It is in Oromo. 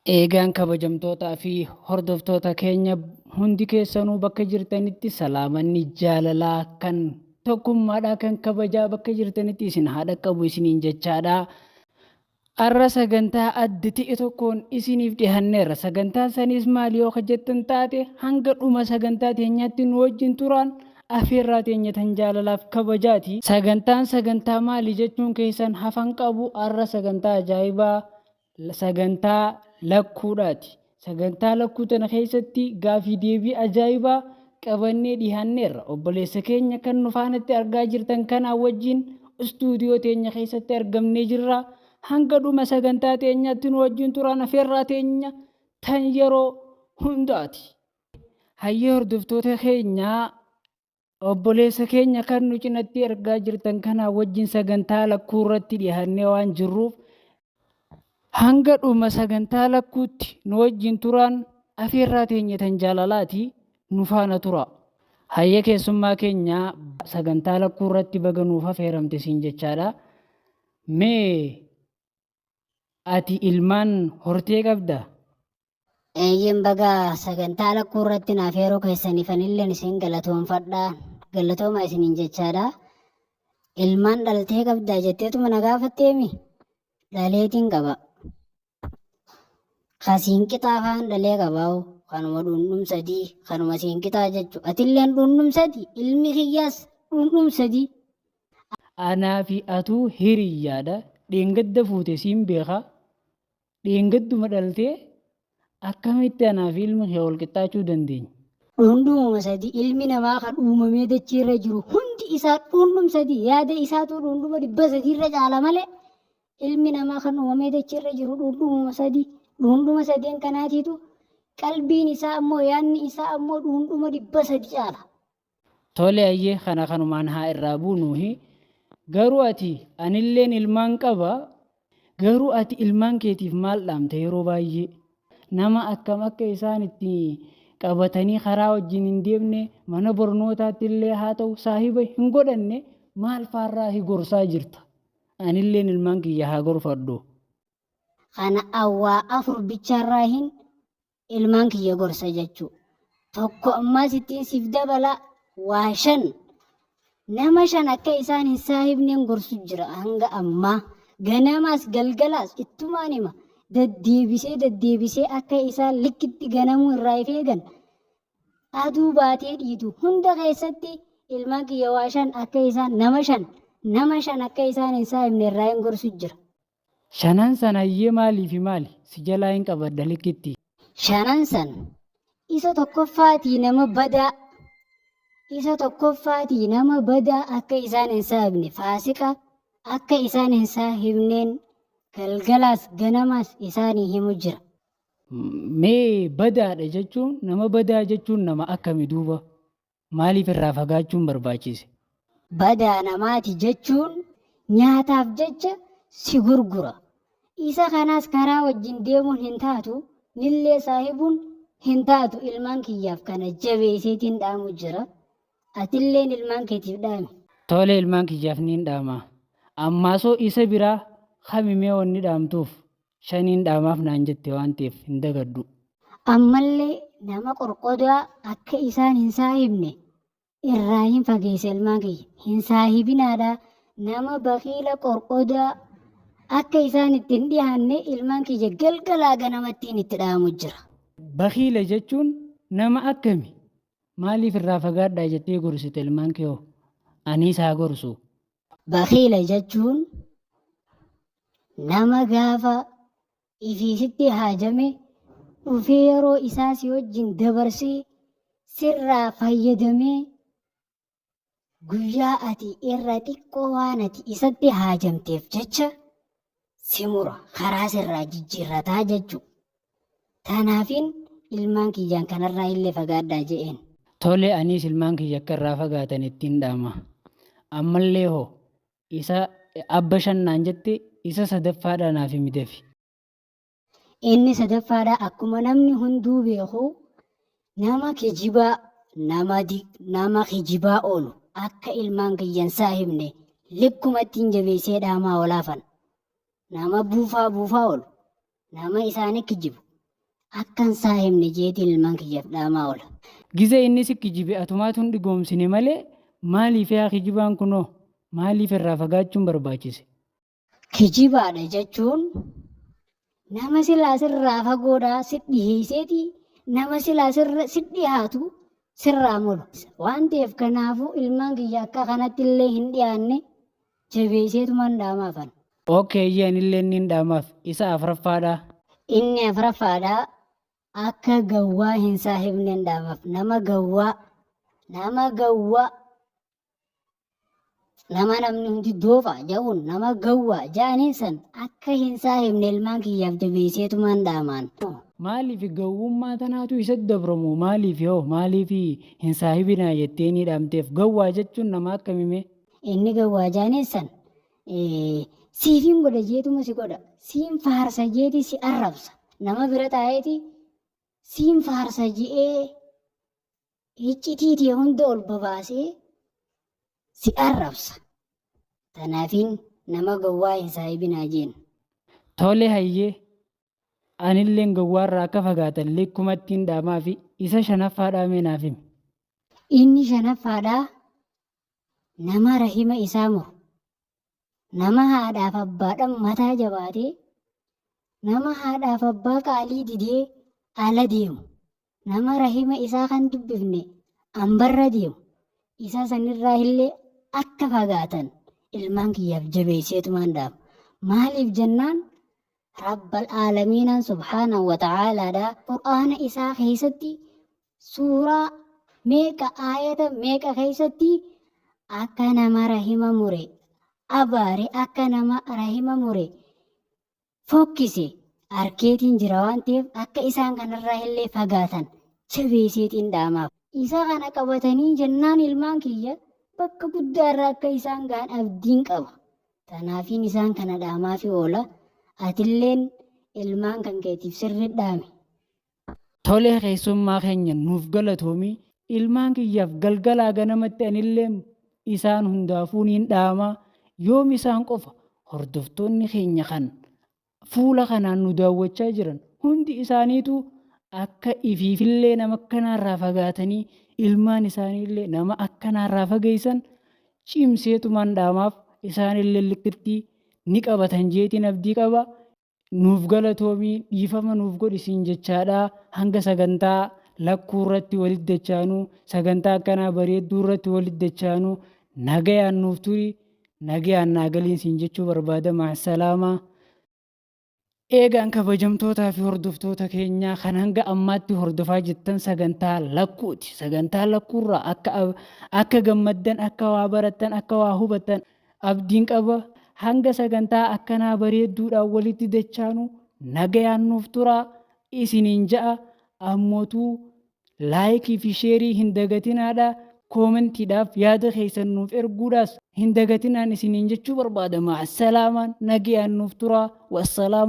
Eegaan kabajamtootaa fi hordoftoota keenya hundi keessanuu bakka jirtanitti salaamanni jaalalaa kan tokkummaadhaa kan kabajaa bakka jirtanitti isin haa dhaqqabu isiniin jechaadha. Arra sagantaa adda ta'e tokkoon isiniif dhihanneerra. Sagantaan saniis maali yoo ka jettan taate hanga dhuma sagantaa teenyaatti nu wajjin turaan afeerraa teenya tan jaalalaaf kabajaati. Sagantaan sagantaa maali jechuun keessan hafan qabu arra sagantaa ajaa'ibaa sagantaa lakkuudhaati. Sagantaa lakkuu tana keessatti gaafii deebii ajaa'ibaa qabannee dhihaanneerra. Obboleessa keenya kan nu faanatti argaa jirtan kanaa wajjin istuudiyoo teenya keessatti argamnee jirra. Hanga dhuma sagantaa teenyaatti nu wajjin turaan afeerraa teenya tan yeroo hundaati. Hayyee hordoftoota keenyaa Obboleessa keenya kan nu cinatti argaa jirtan kanaa wajjin sagantaa lakkuu irratti dhiyaannee waan jirruuf hanga dhuma sagantaa lakkuutti nu wajjin turaan afeerraa teenya tan jaalalaati nu faana tura. Hayya keessummaa keenya sagantaa lakkuu irratti baga nuuf afeeramte siin jechaadha. Mee ati ilmaan hortee qabda? Eeyyeen baga sagantaa lakkuu irratti naaf yeroo keessaniif anilleen isin galatoomfadha. Galatooma isiniin jechaadha. Ilmaan dhaltee qabdaa jetteetuma na gaafatteemi? Dhaleetiin qaba. Ka siinqixaa faan dhalee qabaa'u kanuma dhundhum sadii kanuma siinqixaa jechu. Atilleen dhundhum sadii ilmi kiyyaas dhundhum sadii. Anaa fi atuu hiriyyaadha. Dheengadda fuute siin beeka. Dheengadduma dhaltee akkamitti anaa fi ilmi kee wal qixxaachuu dandeenya? Dhundhumuma sadi ilmi namaa kan uumamee dachii irra jiru hundi isaa dhundhum sadi yaada isaatu dhundhuma 300 irra caala malee ilmi namaa kan uumamee dachii irra jiru dhundhumuma sadi dhundhuma sadeen kanaatiitu qalbiin isaa ammoo yaadni isaa ammoo dhundhuma 300 caala. Tole hayyee kana kanumaan haa irraa buunuuhi. Garuu ati anilleen ilmaan qaba garuu ati ilmaan keetiif maal dhaamta yeroo baay'ee nama akkam akka isaan itti qabatanii karaa wajjin hin deemne mana barnootaatti illee haa ta'u saahiba hin godhanne maal faarraa hi gorsaa jirta anilleen ilmaan kiyya haa gorfadhu. Kana awwaa afur bichaarraahin ilmaan kiyya gorsa jechuu. Tokko ammaas ittiin siif dabala waa shan. Nama shan akka isaan hin saahibneen gorsu jira hanga ammaa. Ganamaas galgalaas ittumaan hima. Deddeebisee deddeebisee akka isaan likkitti ganamuu irraa if eegan. Aduu baatee dhiitu hunda keessatti ilmaan kiyya waa shan akka isaan nama shan nama shan akka isaan hin saahibne irraa hin gorsu jira. Shanan san hayyee maaliifi maali? Si jalaa hin qabadha likkitti. Shanan san isa tokkoffaatii nama badaa isa tokkoffaatii nama badaa akka isaan hin saahibne faasiqa akka isaan hin saahibneen galgalaas ganamaas isaanii himu jira. Mee badaadha jechuun nama badaa jechuun nama akkami duuba? Maaliif irraa fagaachuun barbaachise? Badaa namaati jechuun nyaataaf jecha si gurgura. Isa kanaas karaa wajjin deemuun hin taatu, nillee saahibuun hin taatu ilmaan kiyyaaf kana jabeesseetiin dhaamu jira. Atilleen ilmaan keetiif dhaami. Tole ilmaan kiyyaaf niin dhaama. Ammaasoo isa biraa kami mee wanni dhaamtuuf? Shaniin dhaamaaf naan jette waan ta'eef hin dagadhu. Ammallee nama qorqodaa akka isaan hin saahibne irraa hin fageessa ilmaan kiyya. Hin saahibinaadha nama bakiila qorqodaa akka isaan itti hin dhiyaanne ilmaan kiyya galgalaa ganamattiin itti dhaamu jira. Bakiila jechuun nama akkami? Maaliif irraa fagaadhaa jettee gorsite ilmaan kee hoo? Aniis haa gorsu. Bakiila jechuun nama gaafa ifii sitti haajame dhufee yeroo isaa si wajjin dabarsee sirraa fayyadamee guyyaa ati irra xiqqoo waan ati isatti haajamteef jecha si mura karaa sirraa jijjiirrataa jechuu. Tanaafin ilmaan kiyyaan kanarraa illee fagaadhaa je'een. Tole aniis ilmaan kiyya akka irraa fagaatan ittiin dhaama. Ammallee hoo isa abba shan naan jette isa sadaffaadhaa naaf himi dafi. Inni sadaffaadhaa akkuma namni hunduu beeku nama kijibaa nama nama kijibaa oolu akka ilmaan kiyyan saahibne likkuma ittiin jabeessee dhaamaa olaafan. Nama buufaa buufaa oolu nama isaanii kijibu. Akka hin saahibne jeetiin ilmaan kiyyaaf dhaamaa oola. Gizee inni si kijibe atumaatu hin dhugoomsine malee maaliif yaa kijibaan kunoo maaliif irraa fagaachuun barbaachise? Kijibaadha jechuun nama silaa sirraa fagoodhaa si dhiheesseeti nama silaa sirra si dhihaatu sirraa molu. Waan ta'eef kanaafuu ilmaan kiyya akka kanatti illee hin dhiyaanne jabeesseetumaan dhaamaafan. Okay eyyee anillee nin dhaamaaf. Isa afraffaadhaa? Inni afraffaadhaa akka gawwaa hin saahibnen dhaamaaf. Nama gawwaa nama gawwaa nama namni hundi doofa ja'uun nama gawwaa ja'aniin san akka hin saahibne ilmaan kiyyaaf jabeesseetumaan dhaamaan. Maaliif gawwummaa tanaatu isatti dabra moo maaliif hoo maaliif hin saahibinaa jetteenii dhaamteef gawwaa jechuun nama akkami mee? Inni gawwaa ja'aniin san siifin godha jeetuma si godha siin faarsa jeeti si arrabsa nama bira taa'eeti siin faarsa je'ee iccitii tee hunda ol babaasee si arrabsa. Tanaafiin nama gowwaa hin saahibinaa jeen. Tole hayyee. Anilleen gowwaarraa akka fagaatan likkumattiin dhaamaafi isa shanaffaadhaa mee naaf himi. Inni shanaffaadhaa nama rahima isaa muru, nama haadhaaf abbaadhan mataa jabaatee, nama haadhaaf abbaa qaalii didee ala deemu, nama rahima isaa kan dubbifne ambarra deemu, isa sanirraa illee akka fagaatan ilmaan kiyyaaf jabeesseetumaan dhaama. Maaliif jennaan Rabbal Aalamiinaan subhaanahu wa ta'aalaadha Qur'aana isaa keessatti suuraa meeqa aayata meeqa keessatti akka nama rahima mure abaare akka nama rahima mure fokkise arkeetiin jira waan ta'eef akka isaan kanarraa illee fagaatan jabeesseetiin dhaamaaf. Isa kana qabatanii jennaan ilmaan kiyya bakka guddaarra akka isaan ga'an abdiin qaba. Tanaafiin isaan kana dhaamaafi oola. Atilleen ilmaan kan keetiif sirri dhaami. Tolee keessummaa keenya nuuf galatoomi ilmaan kiyyaaf galgalaa ganamatti anilleen isaan hundaafuu niin dhaama yoom isaan qofa hordoftoonni keenya kan fuula kanaan nu daawwachaa jiran hundi isaaniitu akka ifiifillee nama akkanaarraa fagaatanii ilmaan isaaniillee nama akkanaarraa fageessan cimseetumaan dhaamaaf isaanillee likkitti ni qabatan jeetiin abdii qaba. Nuuf galatoomii dhiifama nuuf godhi siin jechaadha hanga sagantaa lakkuu irratti walitti dachaanuu sagantaa akkanaa bareedduu irratti walitti dachaanuu nagayaan nuuf turi nagayaan naa galiin siin jechuu barbaada ma'assalaamaa. Eegaan kabajamtootaa fi hordoftoota keenyaa kan hanga ammaatti hordofaa jirtan sagantaa lakkuuti. Sagantaa lakkuurraa akka akka gammaddan, akka waa barattan, akka waa hubattan abdiin qaba. Hanga sagantaa akkanaa bareedduudhaan walitti dachaanu nagayaan nuuf turaa isiniin ja'a. Ammootuu laayikii fi sheerii hin dagatinaadha. Koomentiidhaaf yaada keessan nuuf erguudhaas hin dagatinaan isiniin jechuu barbaada. Ma'assalaamaan nagayaan nuuf turaa. Wassalaam.